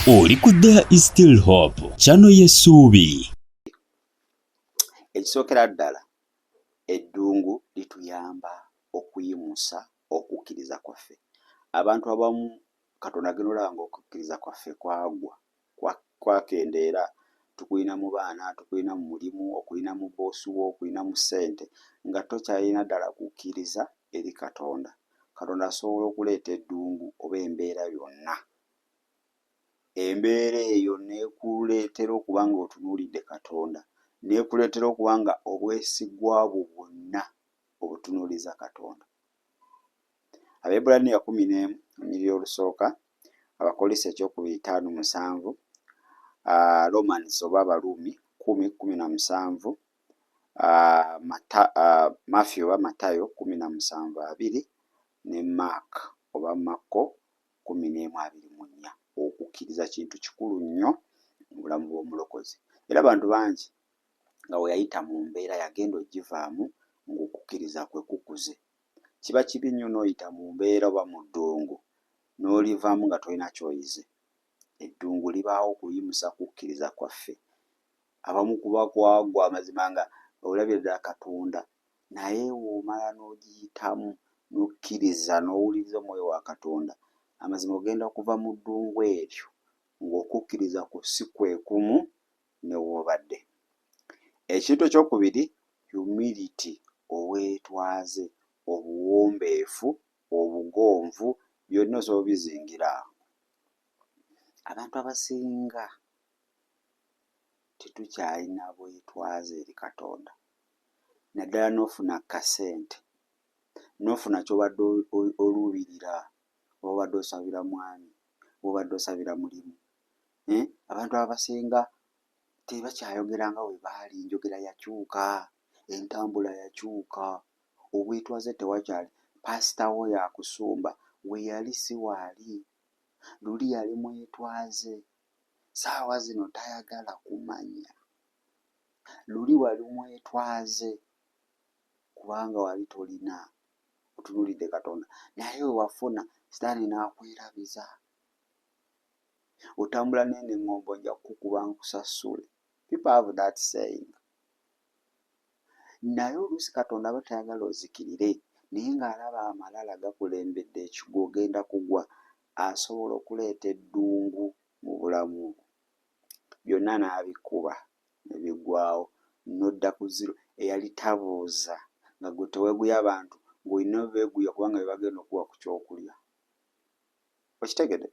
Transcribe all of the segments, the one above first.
Oli ku There is Still Hope, channel y'essuubi. Ekisookera ddala, eddungu lituyamba okuyimusa okukkiriza kwaffe. Abantu abamu Katonda agenda olaba ng'okukkiriza kwaffe kwagwa, kwakendeera. Tukulina mu baana, tukulina mu mulimu, okulina mu bboosi wo, okulina mu ssente, nga tokyalina ddala kukkiriza eri Katonda. Katonda asobola okuleeta eddungu oba embeera yonna, embeera eyo n'ekuleetera okuba nga otunuulidde Katonda, n'ekuleetera okuba nga obwesigwa bwo bwonna obutunuuliza Katonda. Abaebbulaniya 11 olunyiriri olusooka, Abakkolinso ekyokubiri 5:7, Romans oba Abaruumi 10:17, Matthew oba Matayo 17:20 ne Mark oba Makko 11:24. Okukkiriza kintu kikulu nnyo mu bulamu bw'omulokozi. Era abantu bangi nga we yayita mu mbeera yagenda ogivaamu ng'okukkiriza kwe kukuze. Kiba kibi nnyo n'oyita mu mbeera oba mu ddungu n'olivaamu nga tolina ky'oyize. Eddungu libaawo kuyimusa kukkiriza kwaffe. Abamu kuba kwagwa amazima nga olabira ddala Katonda, naye w'omala n'ogiyitamu n'okkiriza n'owuliriza omwoyo wa Katonda, amazima ogenda kuva mu ddungu eryo ng'okukkiriza kwo si kwe kumu ne w'obadde. Ekintu ekyokubiri, humility, obwetwaze, obuwombeefu, obugonvu, byonna osobola obizingira awo. Abantu abasinga tetukyalina bwetwaze eri Katonda, naddala n'ofuna akasente, n'ofuna ky'obadde oluubirira, oba obadde osabira mwami, oba obadde osabira mulimu. Abantu abasinga tebakyayogera nga bwe baali, enjogera yakyuka, entambula yakyuka, obwetwaze tewakyali. Paasita wo yakusumba, we yali si waali, luli yali mwetwaze, ssaawa zino tayagala kumanya. Luli wali mwetwaze kubanga wali tolina, otunuulidde Katonda, naye we wafuna sitaani n'akwerabiza. Otambula n'eno eŋŋombo nja kukukuba nkusasule. People have that saying. Naye oluusi Katonda aba tayagala ozikirire, naye ng'alaba amalala gakulembedde ekigwo ogenda kugwa, asobola okuleeta eddungu mu bulamu bwo. Byonna n'abikuba ne biggwaawo n'odda ku zero. Eyali tabuuza nga ggwe teweeguya bantu, ng'olina obeeguya kubanga be bagenda okuwa ku kyokulya. Okitegedde?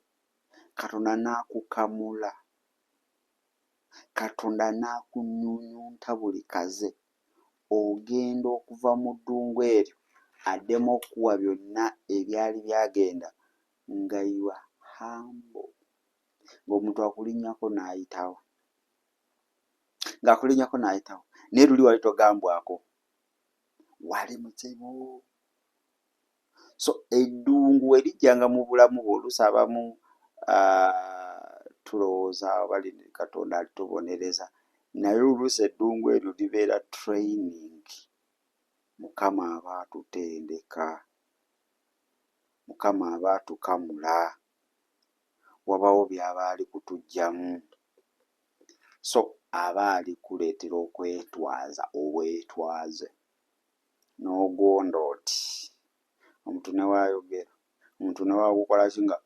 Katonda n'akukamula, Katonda n'akunyunyunta buli kaze. Ogenda okuva mu ddungu eryo addemu okukuwa byonna ebyali byagenda nga you are humble, ng'omuntu akulinnyako n'ayitawo, ng'akulinnyako n'ayitawo, naye luli wali togambwako, wali muzibu. So eddungu we lijjanga mu bulamu bwo, oluusi abamu tulowooza oba Katonda alitubonereza, naye oluusi eddungu eryo libeera training. Mukama aba atutendeka, Mukama aba atukamula, wabaawo by'aba ali kutuggyamu. So aba ali kuleetera okwetwaza obwetwaze n'ogonda oti omuntu ne bw'ayogera, omuntu ne bw'akukola ki nga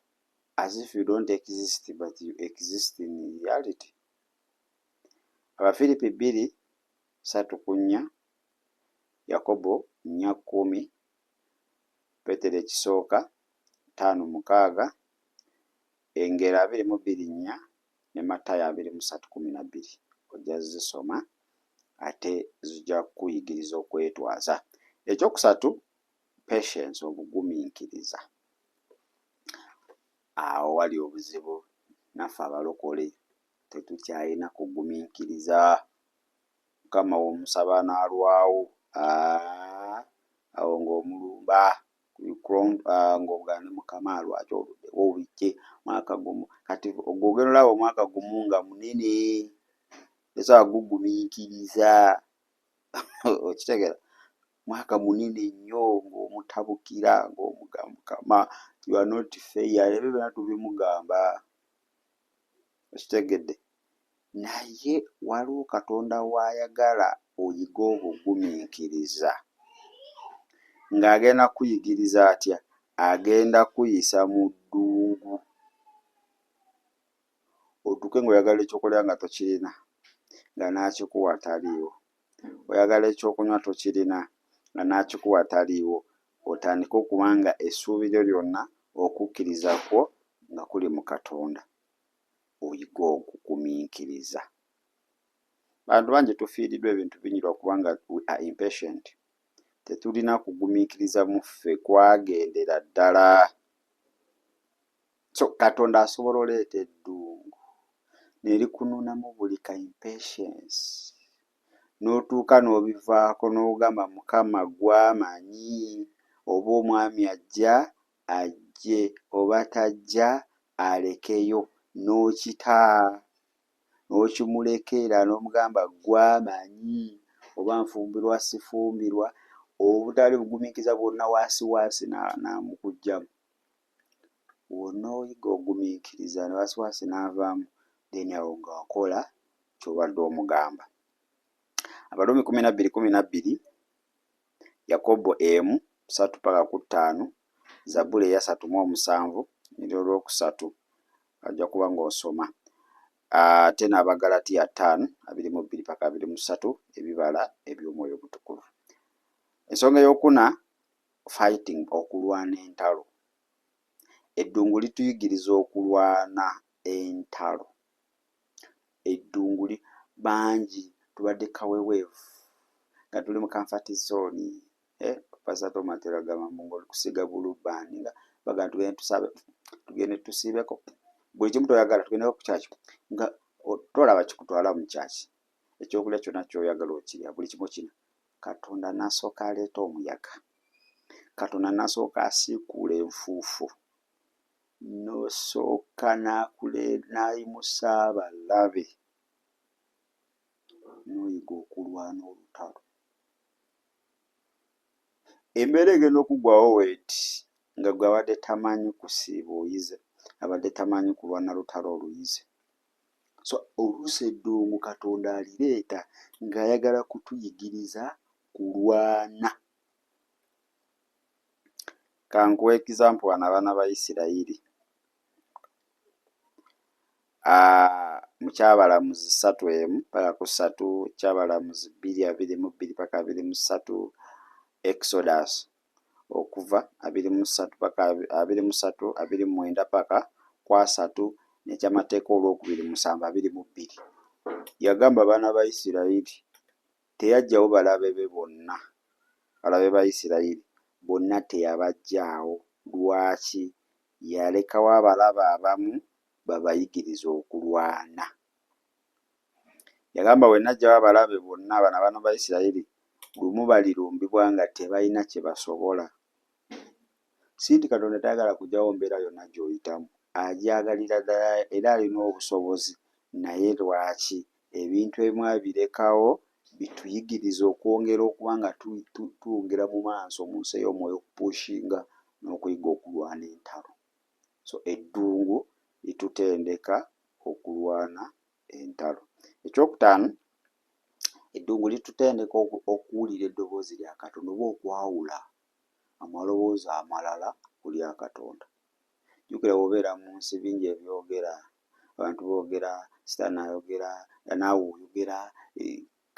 as if you don't exist but you exist in reality. Abafiripi 2:3-4, Yakobo 4:10, Peetero ekisooka 5:6, Engero 22:4 ne Matayo 23:12. Ojja zisoma ate zijja kukuyigiriza okwetwaza. Ekyokusatu, patience, obugumiikiriza. Awo wali obuzibu naffe abalokole tetukyalina kugumiikiriza. Mukama w'omusaba n'alwawo, awo ng'omulumba ng'ogamba ne Mukama lwaki oluddewo biki mwaka gumu. Kati gw'ogenda olaba omwaka gumu nga munene, tosobola kugugumiikiriza. Okitegeera? Mwaka munene nnyo ng'omutabukira ng'omugamba Mukama you are not fair, ebyo byonna tubimugamba. Okitegedde? Naye waliwo Katonda w'ayagala oyige obugumiikiriza. Ng'agenda kukuyigiriza atya? Agenda kukuyisa mu ddungu. Otuuke ng'oyagala ekyokulya nga tokirina, nga n'akikuwa taliiwo. Oyagala ekyokunywa tokirina, nga n'akikuwa taliiwo. Otandike okuba nga essuubi lyo lyonna, okukkiriza kwo nga kuli mu Katonda. Oyige okugumiikiriza. Bantu bangi tufiiriddwa ebintu bingi lwakubanga we are impatient. Tetulina kugumiikiriza mu ffe kwagendera ddala. So Katonda asobola oleeta eddungu ne likunuunamu buli ka impatience n'otuuka n'obivaako n'ogamba Mukama gw'amanyi oba omwami ajja ajje oba tajja alekeyo n'okita n'okimulekera n'omugamba gw'amanyi oba nfumbirwa sifumbirwa obutali bugumiikiriza bwonna waasi waasi n'amukuggyamu. W'onooyiga ogumiikiriza ne waasi waasi n'avaamu then awo ng'akola ky'obadde omugamba. Abaruumi 12:12, Yakobo 1:3-5, Zabbuli eyasatu mu omusanvu lunyiriri olwokusatu ojja kuba ng'osoma ate n'Abagalatiya 5:22-23 ebibala eby'omwoyo omutukuvu. Ensonga ey'okuna fighting okulwana entalo. Eddungu lituyigiriza okulwana entalo. Eddungu bangi tubadde kaweweevu nga tuli mu comfort zone. Pastor Tom atera agamba mbu ng'oli kusiiga bulubbandi nga bagamba tugende tusabe, tugende tusiibeko buli kimu toyagala tugendeko ku church nga tolaba kikutwala mu church. Ekyokulya kyonna ky'oyagala okirya buli kimu kino. Katonda n'asooka aleeta omuyaga. Katonda n'asooka asiikuula enfuufu. N'osooka n'ayimusa abalabe n'oyiga okulwana olutalo. Embeera egenda okuggwaawo bw'eti nga ggwe abadde tamanyi kusiiba oyize, abadde tamanyi kulwana lutalo oluyize. So oluusi eddungu Katonda alireeta ng'ayagala kutuyigiriza kulwana. Ka nkuwe example wano abaana ba Isirayiri. Mu Kyabalamuzi 3:1-3, Kyabalamuzi 2:22-23, Exodus okuva 23 paka 23 29-30 n'ekyamateeka olwokubiri 7:22. Yagamba abaana ba Isirayiri teyaggyawo balabe be bonna, balabe ba Isirayiri bonna teyabaggyaawo. Lwaki? Yalekawo abalabe abamu babayigirize okulwana. Yagamba bwe naggyawo abalabe bonna bano abaana ba Isirayiri lumu balirumbibwa nga tebalina kye basobola. Si nti Katonda tayagala kuggyawo mbeera yonna gy'oyitamu, agyagalira ddala era alina obusobozi naye lwaki ebintu ebimu abirekawo bituyigirize okwongera okuba nga twongera mu maaso mu nsi ey'omwoyo okupushinga n'okuyiga okulwana entalo. So eddungu litutendeka okulwana entalo. Ekyokutaano, eddungu litutendeka okuwulira eddoboozi lya Katonda oba okwawula amaloboozi amalala ku lya Katonda. Jjukira bw'obeera mu nsi bingi ebyogera, abantu boogera, sitaani ayogera, naawe oyogera.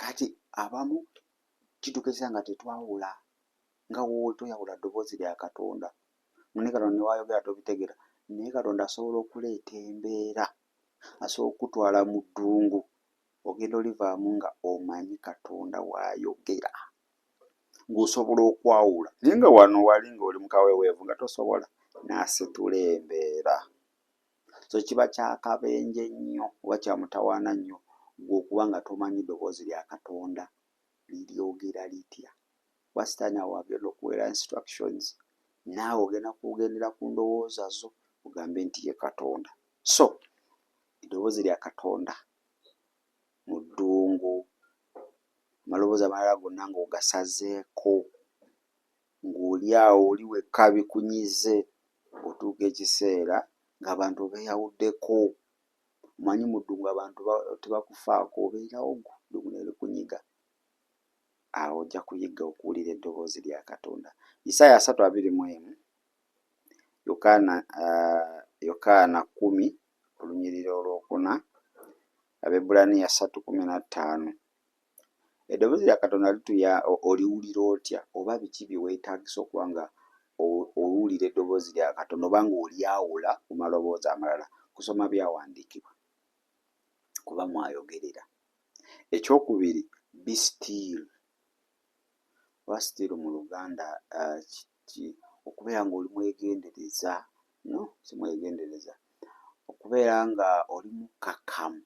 Kati abamu kituuka ekiseera nga tetwawula nga w'oli toyawula ddoboozi lya Katonda. Ne Katonda ne w'ayogera tobitegeera naye Katonda asobola okuleeta embeera, asobola okukutwala mu ddungu ogenda olivaamu nga omanyi Katonda w'ayogera ng'osobola okwawula naye nga wano wali ng'oli mu kaweeweevu nga tosobola n'asitula embeera. So kiba kya kabenje nnyo oba kya mutawaana nnyo ggwe okuba nga tomanyi ddoboozi lya Katonda liryogera litya. Kuba sitaani awo agenda okuweera instructions naawe ogenda kugendera ku ndowooza zo ogambe nti ye Katonda. So eddoboozi lya Katonda mu ddungu amaloboozi amalala gonna ng'ogasazeeko ng'oli awo oli wekka bikunyize otuuka ekiseera ng'abantu obeeyawuddeko. Omanyi mu ddungu abantu tebakufaako, obeerawo gwo ddungu ne likunyiga. Awo ojja kuyiga okuwulira eddoboozi lya Katonda. Isaaya 3:21, Yokaana 10 olunyiriri olwokuna, Abaebbulaniya 3:15. Eddoboozi lya Katonda lituya oliwulira otya, oba biki bye weetaagisa okuba nga owulira eddoboozi lya Katonda oba ng'olyawula ku maloboozi amalala? Kusoma byawandiikibwa, kuba mwayogerera. Ekyokubiri, be still, oba still mu Luganda okubeera ng'oli mwegendereza, no si mwegendereza, okubeera nga oli mukkakkamu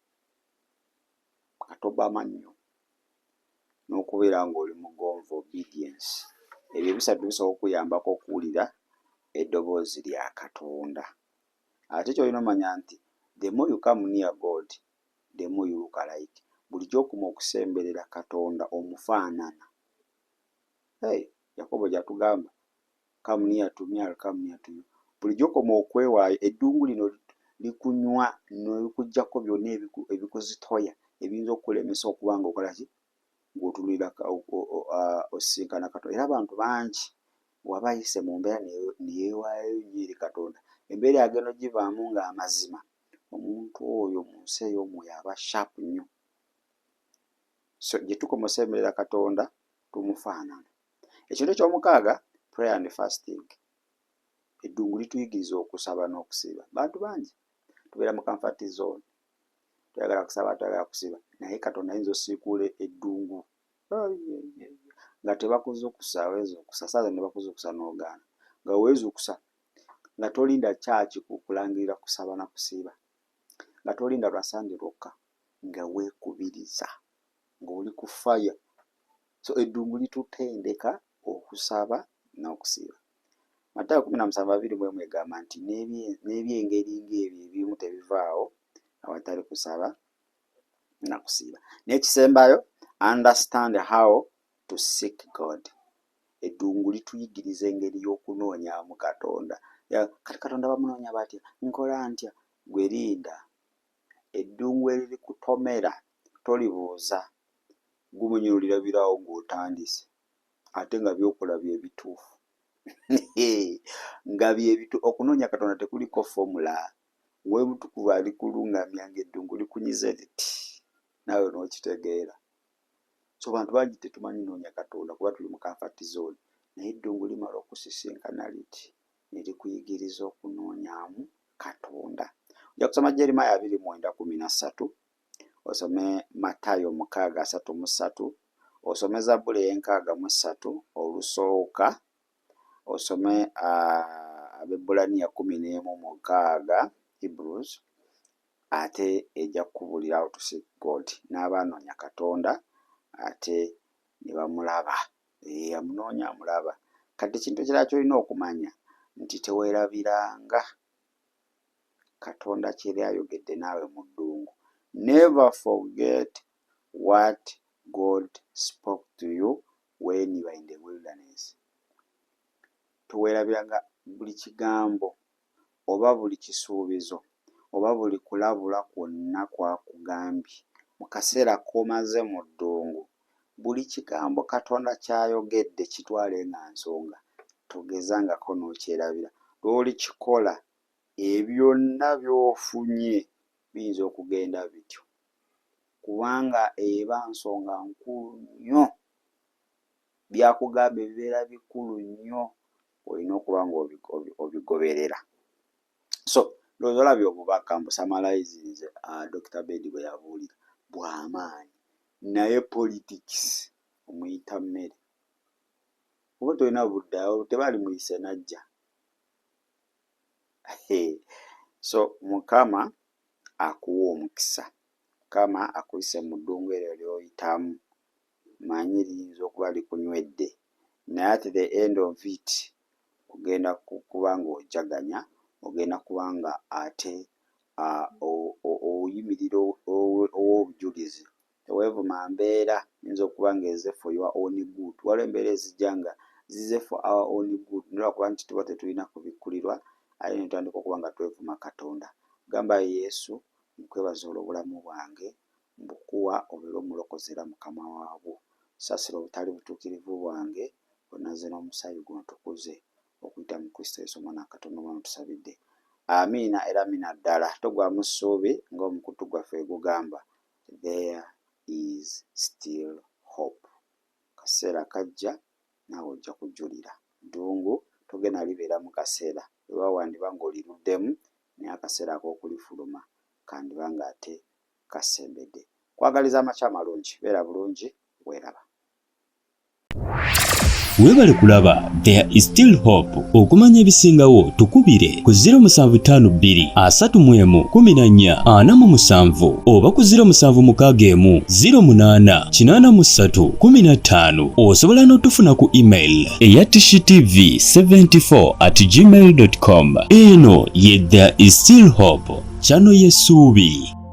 nga tobama nnyo, n'okubeera ng'oli mugonvu, obedience. Ebyo ebisatu bisobola okukuyambako okuwulira eddoboozi lya Katonda. Ate ky'olina omanya nti the more you come near God, the more you look alike. Buli gy'okoma okusemberera Katonda omufaanana. Hey, Yakobo gy'atugamba, "Come near to me, I'll come near to you." Buli gy'okoma okwewaayo, eddungu lino likunywa ne likuggyako byonna ebikuzitoya ebiyinza okukulemesa okuba nga okola ki, ng'otunuulira osisinkana Katonda. Era abantu bangi bw'aba ayise mu mbeera ne yeewaayo nnyo eri Katonda, embeera agenda ogivaamu ng'amazima omuntu oyo mu nsi ey'omwoyo aba sharp nnyo. So gye tukoma osemberera Katonda, tumufaanana. Ekintu ekyomukaaga, prayer and fasting. Eddungu lituyigiriza okusaba n'okusiiba. Bantu bangi tubeera mu comfort zone, toyagala kusaba, toyagala kusiiba, naye Katonda ayinza osiikuula eddungu nga tebakuzuukusa. Weezuukusa saaza ne bakuzuukusa n'ogaana, nga weezuukusa nga tolinda kyaki kulangirira kusaba na kusiiba, nga tolinda lwa Sande lwokka, nga weekubiriza ng'oli ku fire. So eddungu litutendeka okusaba n'okusiiba. Matayo 17:21 egamba nti n'ebyengeri ng'ebyo ebimu tebivaawo awatali kusaba na kusiiba. N'ekisembayo, understand how to seek God. Eddungu lituyigiriza engeri y'okunoonyaamu Katonda. Kati Katonda bamunoonya batya? Nkola ntya? Gwe linda eddungu eririkutomera, tolibuuza, gumunyulirabirawo ng'otandise, ate nga by'okola bye bituufu, nga byebitu. Okunoonya Katonda tekuliko formula. Mwoyo Mutukuvu alikuluŋŋamya ng'eddungu likunyize liti, naawe n'okitegeera. So bantu bangi tetumanyi noonya Katonda kuba tuli mu comfort zone, naye eddungu limala okusisinkana liti ne likuyigiriza okunoonyaamu Katonda. Ojja kusoma Jeremiah 29:13, osome Matayo 6:33, osome Zabbuli ey'e 63 olusooka, osome Abaebbulaniya 11:6, Hebrews, ate ejja kukubulira how to seek God. N'abaanoonya Katonda ate ne bamulaba, amunoonya amulaba. Kati ekintu ekirala ky'olina okumanya nti teweerabiranga Katonda kyeri ayogedde naawe mu ddungu. Never forget what God spoke to you when you are in the wilderness. Toweerabiranga buli kigambo oba buli kisuubizo oba buli kulabula kwonna kwakugambye mu kaseera k'omaze mu ddungu. Buli kigambo Katonda ky'ayogedde kitwale nga nsonga, togezangako n'okyerabira. Lw'olikikola, ebyonna by'ofunye biyinza okugenda bityo, kubanga eba nsonga nkulu nnyo. Byakugamba ebibeera bikulu nnyo, olina okuba nga obigoberera. So ndowooza olabye obubaka mbusummarizinze Dr. Bedi bwe yabuulira bw'amaanyi, naye politics omuyita mmere, oba tolina budde awo tebalimuyise najja. So Mukama akuwa omukisa, Mukama akuyise mu ddungu eryo ly'oyitamu. Manyi liyinza okuba likunywedde, naye at the end of it ogenda kuba ng'ojaganya, ogenda kuba nga ate oyimirira ow'obujulizi. Teweevuma mbeera eyinza okuba ng'eze for your own good. Waliwo embeera ezijja nga zize for our own good, naye lwakuba nti tuba tetulina kubikkulirwa, ate ne tutandika okuba nga twevuma Katonda. Gamba Yesu. Nkwebaza olw'obulamu bwange, mbukuwa obeere omulokozi era Mukama waabwo. Saasira obutali butuukirivu bwange, onaaze n'omusaayi gwo ontukuze. Okuyita mu Kristo Yesu Omwana wa Katonda omulamu tusabidde. Amiina era amiina ddala. Togwamu ssuubi ng'omukutu gwaffe gugamba, There is still hope. Kaseera kajja naawe ojja kujulira. Ddungu togenda libeera mu kaseera, weewaawo wandiba ng'oliruddemu naye akaseera ak'okulifuluma kandiba ng'ate kasembedde. Nkwagaliza amakya amalungi, beera bulungi, weeraba. Webale kulaba There is still hope. Okumanya ebisingawo tukubire ku 0752 31 14 47 oba ku 0761 08 83 15. Osobola n'otufuna ku email eya tishitv74 at gmail.com. Eno ye There is still hope, channel y'essuubi.